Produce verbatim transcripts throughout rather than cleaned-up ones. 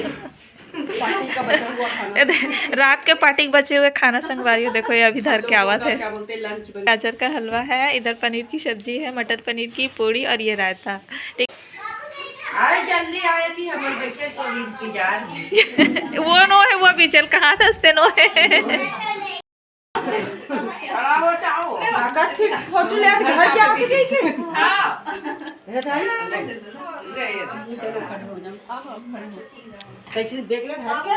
Party का बचा हुआ खाना। ये दे-, रात के पार्टी के बचे हुए खाना संगवारी हो। देखो, ये अभी धर के आवत है। क्या बोलते हैं, लंच बन गाजर का हलवा है, इधर पनीर की सब्जी है, मटर पनीर की पूड़ी और ये रायता। ठीक। आए, जल्दी आए कि हमर बच्चे तो इंतजार। वो नो है, वो अभी चल कहाँ थे, हंसते नो है। खड़ा हो जाओ। काका फिर फोटो ले आके घर जाके देखे। हाँ। हे दाई। कैसे बैग ले घर के?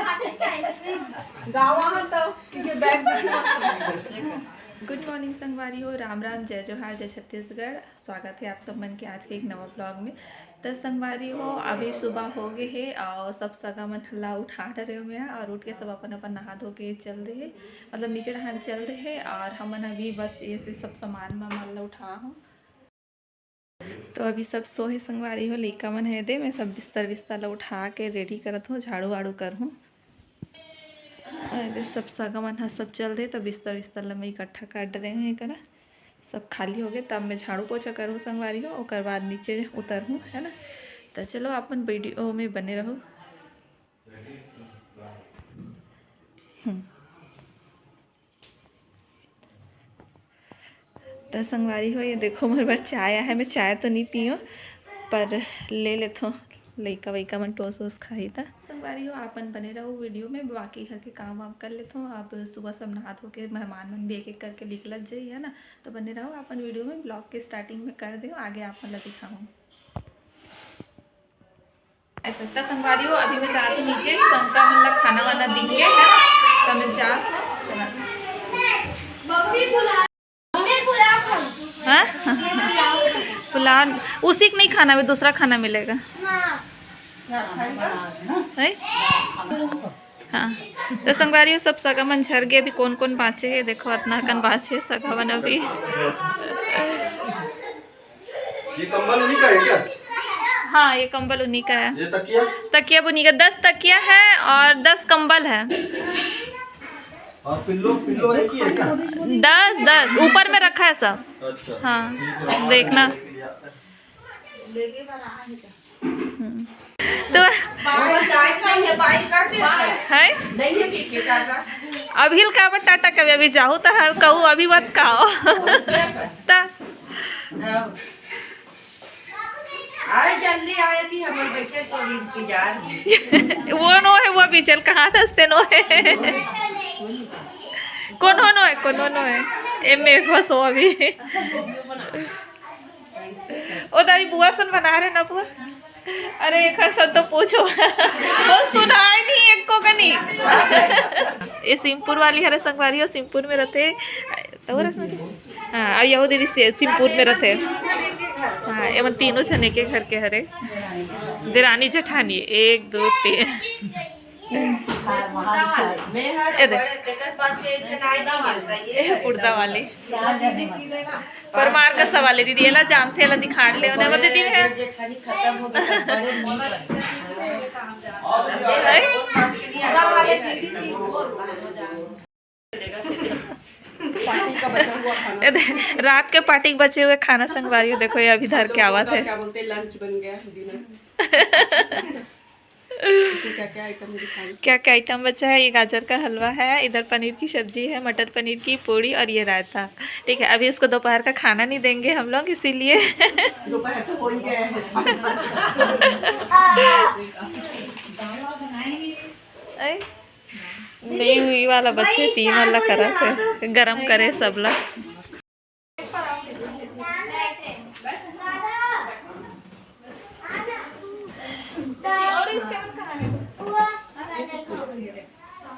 गाँव आ तो ये बैग। गुड मॉर्निंग संगवारी हो, राम राम, जय जोहार, जय छत्तीसगढ़। स्वागत है आप सब मन के आज के एक नवा ब्लॉग में। त संगवारी हो, अभी सुबह हो गए हे और सब सगा मन ला उठा डरे हुए हैं और उठ के सब अपन अपन नहा धो के चल दे हे, मतलब नीचे डहान चल दे हे। और हमन अभी बस ये से सब सामान वामान ला उठा हूँ। तो अभी सब सो हे संगवारी हो, लइका मन हे दे, मैं सब बिस्तर बिस्तर ला उठा के रेडी करत हूँ, झाड़ू वाड़ू करहूँ। अरे, सब सगा मन ह सब चल दे, त बिस्तर विस्तर ल मैं इकट्ठा कर डरे हूँ एकरा। सब खाली हो गए, तब मैं झाड़ू पोछा करूँ संगवारी हो, ओकर बाद नीचे उतरहूँ, है ना। त चलो, अपन वीडियो में बने रहो। हम्म। त संगवारी हो, ये देखो, मोर बर चाय आहे। मैं चाय तो नहीं पीओ, पर ले लेथो, लइका वइका मन टोस वोस खाही त। संगवारी हो, आपन बने रहो वीडियो में, बाकी घर के काम वाम कर लेथो। अब सुबह सब नहा धो के मेहमान मन भी एक एक करके निकलत जाई, है ना। तो बने रहो आपन वीडियो में, ब्लॉग के स्टार्टिंग में कर दे, आगे आप मन ला दिखाऊँ। ऐसा त संगवारी हो, अभी मैं जात हूँ नीचे, संका मन ला खाना वाना दिंगे, है ना? त मैं जात हूँ। हाँ? पुलाव, उसी को नहीं खाना, अभी दूसरा खाना मिलेगा। है? हाँ। त संगवारी हो, सब सगा मन झर गे, अभी कौन कौन बाँचे हे, देखो, अतना कन बाँचे सगा मन अभी। ये कंबल उन्हीं का है क्या? हाँ, ये कंबल उन्हीं का है। ये तकिया? तकिया भी उन्हीं का, दस तकिया है और दस कंबल है। और पिल्लो, पिल्लो है कि है क्या? दस, दस ऊपर में रखा है सब। अच्छा। हाँ, देखना। हम्म। तो है? अभी ल काबर टाटा कबे, अभी जाहू त कहू, अभी मत कहो। त आए, जल्दी आए कि हमर बच्चे तो इंतजार। वो नो है, वो अभी चल कहाँ थे, हंसते नो है। कोनो नो है, कोनो नो है। एमे फंसो अभी। ओ दाई, बुआ सन बना रहे ना बुआ। अरे, एकर सन तो पूछो। वो सुनाए नहीं एको कनी। ये सिंहपुर वाली हरे संगवारी हो, सिंहपुर में रहते। तो रस में हाँ, अब यहू दीदी से सिंहपुर में रहते। हाँ, एमन तीनों झन एके घर के हरे। देरानी जेठानी, एक, दो, तीन। ए दे। ए, पुर्दा वाली। परमार का सवाल है दीदी, एला जानथे, एला दिखाड़ ले, ओने बर दीदी है। ए दे, रात के पार्टी के बचे हुए खाना संगवारी हो, देखो, ये अभी धर के आवत है। क्या बोलते हैं, लंच बन गया, डिनर। इसमें क्या क्या आइटम दिखाएं? क्या क्या आइटम बचा है? ये गाजर का हलवा है, इधर पनीर की सब्जी है, मटर पनीर की पूड़ी और ये रायता। ठीक है, अभी इसको दोपहर का खाना नहीं देंगे हम लोग, इसीलिए। दोपहर तो हो ही गया है। ए? नहीं, हुई वाला बच्चे तीन वाला करा थे, गरम करे सबला। और इसके बाद कहाँ है?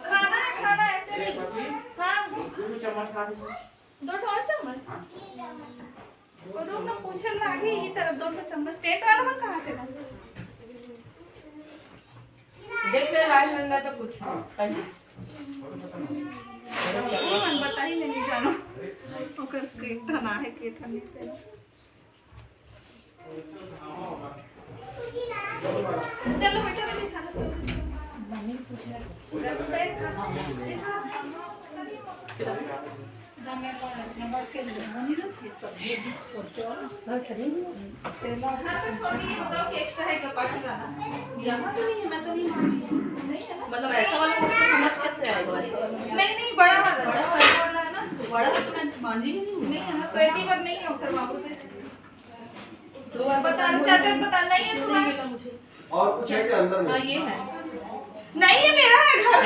खाना है, खाना, ऐसे नहीं। हाँ। दो ठो और चम्मच। वो लोग ना पूछे लागे, ये तरफ दो ठो चम्मच। टेंट वाला मन कहाँ थे? देख ले, लाए होंगे तो कुछ। हाँ, कहीं। ये मन बताई नहीं जानो। ओकर के ठन आहे, के ठन नहीं थे। चलो बेटा, मैं दिखा दो। हाँ, तो छोड़िए, बताओ कि एक्स्ट्रा है क्या, पार्टी वाला? यहाँ तो नहीं है, मैं तो नहीं मांगी। नहीं है ना? मतलब, ऐसा वाला मुझे तो समझ कैसे आएगा, ऐसा वाला? नहीं, नहीं, बड़ा वाला, जो बड़ा वाला है ना, बड़ा वाला तो मैं मांझी ही नहीं हूँ। नहीं, यहाँ तो इतनी बार नहीं है, फिर मांगू से। दो बार पता नहीं, चाचा, पता नहीं है, सुना। मिला मुझे। और कुछ है क्या अंदर में? हाँ, ये है। नहीं, ये मेरा है घर।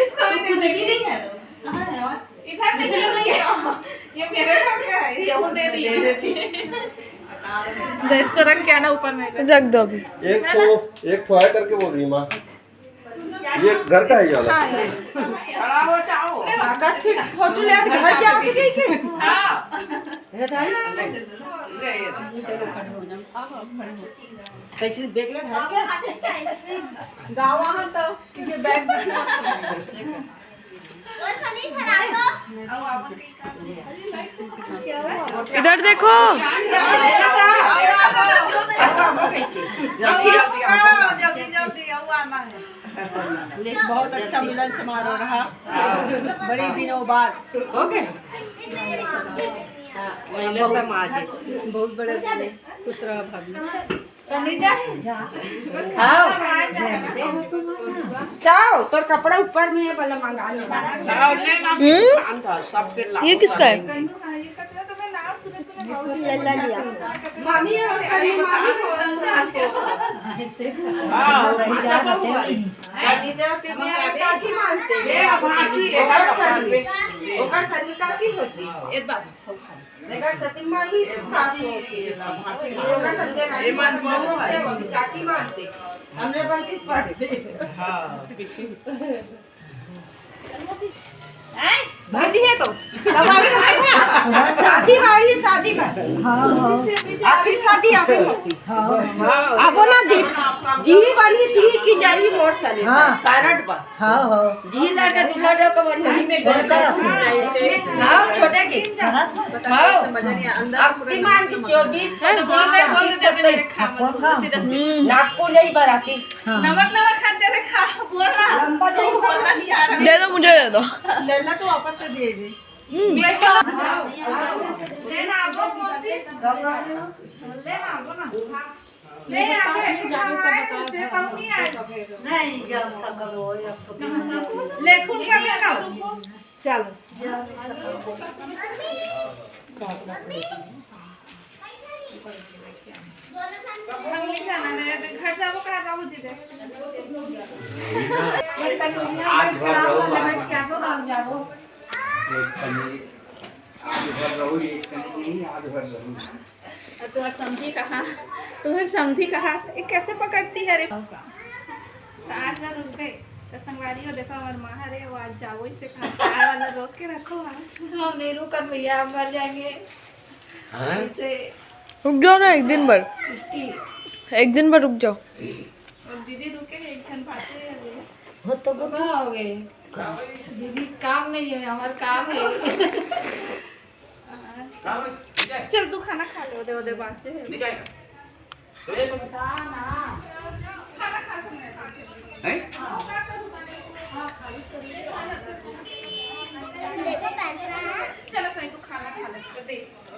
इसको भी कुछ भी नहीं है। कहाँ है और? इधर नहीं है। ये मेरे घर का है, ये वो दे दिए। तो इसको रख के आना ऊपर में। रख दो अभी। एक तो, एक तो है करके बोल रही है माँ। ये घर का है ये वाला? हाँ, ये। खड़ा हो जाओ। काका फिर फोटो ले आके घर जाके गई के? हाँ। हे दाई। कैसे बैग ले घर के? गाँव आ तो ये बैग। इधर देखो। जल्दी, जल्दी, आओ, आना है। बहुत अच्छा मिलन समारोह रहा, बड़े दिनों बाद। ओके। हाँ, महिला समाज है। बहुत बड़े दिन है। खुश रहो भाभी। आओ। जाओ, तोर कपड़ा ऊपर में है, भला मंगा ले। हम्म? ये किसका है? लल्ला लिया। मामी और कभी मामी को। हाँ, अच्छा, बाबू भाई। कभी तो तुम्हें काकी मानते। ये भाभी, ओकर सन्नी, ओकर सन्नी काकी होती। एक बार। लेकिन सती माँ भी सास होती है। ये मन बहू है, चाची मानते। हमने बल्कि पढ़ते। हाँ। भाभी है तो। शादी भाई, शादी भाई। हाँ, हाँ। आखिरी शादी आप ही होती। हाँ, हाँ। अब ना दीप, जी वाली थी कि जाई मोर चले। हाँ। कारण बा। हाँ, हाँ। जी लाडा, दूल्हा डा का बनी। सही में घर का। हाँ, छोटे के। हाँ। अक्ति मान की चौबीस, हाँ, पच्चीस, बोल दे, बोल दे, दे, दे, दे, दे। हम्म। नागपुर नहीं बराती। हाँ। नमक, नमक खाते थे, खा, बोल ना। लंबा चौड़ा बोलना नहीं आ रहा। दे दो, मुझे दे दो। लल्ला तो वापस कर दिए थे। हम्म। मैं तो लेना, आपको कौन सी? लेना, आपको ना। ले, आगे, आगे, आगे, आगे, आगे, आगे। नहीं, जा सकल हो, या तो ले, खुद का बेटा। चलो। हम नहीं जाना, मैं घर जाबो कहा बाबूजी दे। आज भर रहो, क्या को हम जाबो? एक कनी, आज भर रहो, एक कनी नहीं, आज भर रहो। और तुम्हार समधी कहाँ, तुम्हार समधी कहाँ? ये कैसे पकड़ती है रे? तो आज ना रुक गए, तो संगवारी हो, देखो, हमारे माँ रे, वो आज जाओ, इससे कहा, कार वाला रोक के रखो वहाँ। हम नहीं रुकन भैया, हम मर जाएंगे। हाँ? इसे रुक जाओ ना एक दिन भर। एक दिन भर रुक जाओ। और दीदी रुके, एक जन बातें है। हो तो गुना हो गए। दीदी काम नहीं है, हमारा काम है। चल, तू खाना खा ले, ओदे, ओदे बाँचे हे। खाना खा ले। हैं? देखो पैसा। चलो सही, तू खाना खा ले, तो दे इसको।